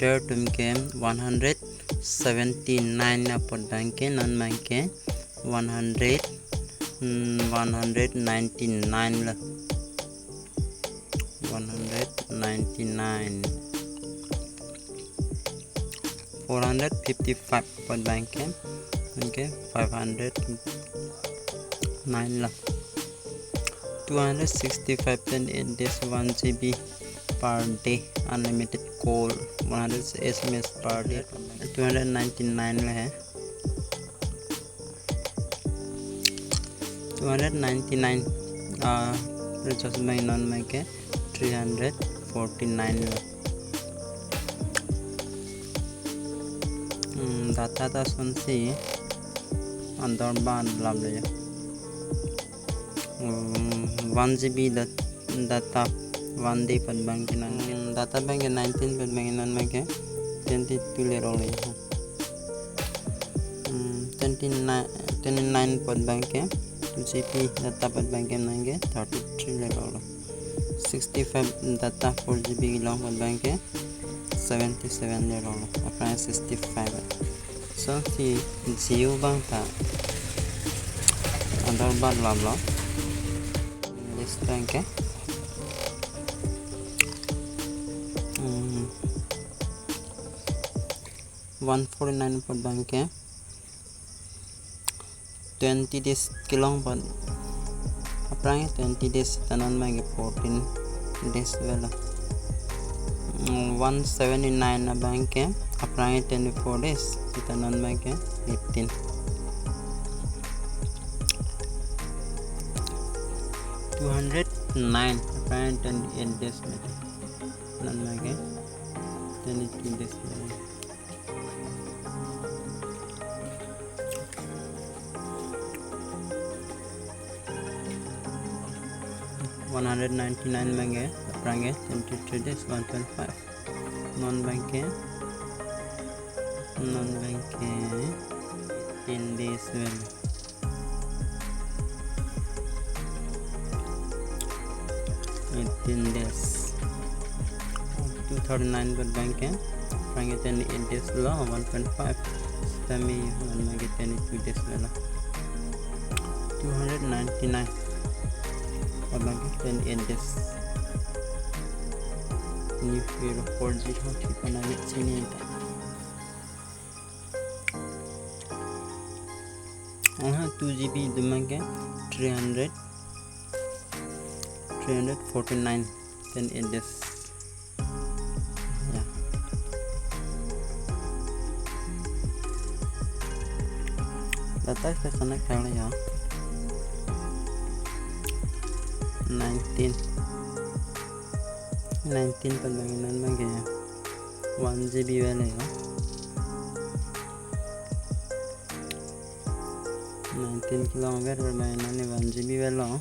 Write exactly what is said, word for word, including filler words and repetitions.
There tum ke one hundred seventy nine apot abang ke non abang ke one hundred, hmm, one hundred ninety nine lo. One hundred ninety nine. Four hundred fifty five apot abang ke, okay, five hundred nine lo. Two hundred sixty five ten eight days, one G B per day, unlimited call, one hundred S M S per day, two hundred ninety nine lo he. Two hundred ninety nine, uh, recharge abang non abang ke three hundred forty nine lo. Hmm, data ta sonsi andor ban lam lo ya. Hmm, one G B dat-, data one day apot abang ke nang. Hmm, data abang ke nineteen apot abang ke non abang ke twenty two le rong lo ya. Hmm, twenty nine, twenty nine apot abang ke two G B data apot abang ke nang ke thirty three le rong lo. Sixty five data four G B along apot abang ke seventy seven le rong lo. Aphrang sixty five. Sonsi Jio abang ta andor ban lam lo. This abang ke, hmm, one forty nine apot abang ke twenty days kelong apot. Aphrang twenty days seta non abang ke fourteen days avelo. Mm, one seventy nine abang ke aphrang twenty four days, seta non abang ke eighteen. Two hundred nine aphrang twenty eight days avelo. Non abang ke twenty two days avelo. One hundred ninety nine abang ke, aphrang ke twenty three days, one point five. Non abang ke, non abang ke eighteen days avelo. Eighteen days. Two thirty nine apot abang ke, aphrang ke twenty eight days lo, one point five. Sitame non abang ke twenty two days avelo. Two hundred ninety nine apot abang ke twenty eight days. New Hero four G ho, chipana ni chini ta. Aha, two G B atum abang ke three hundred, three hundred forty nine ten eight days. Ya. Data ke sana kali ya. Nineteen. Nineteen apot abang non abang ke one G B avelo ya. Nineteen kelong aver abang non one G B avelo.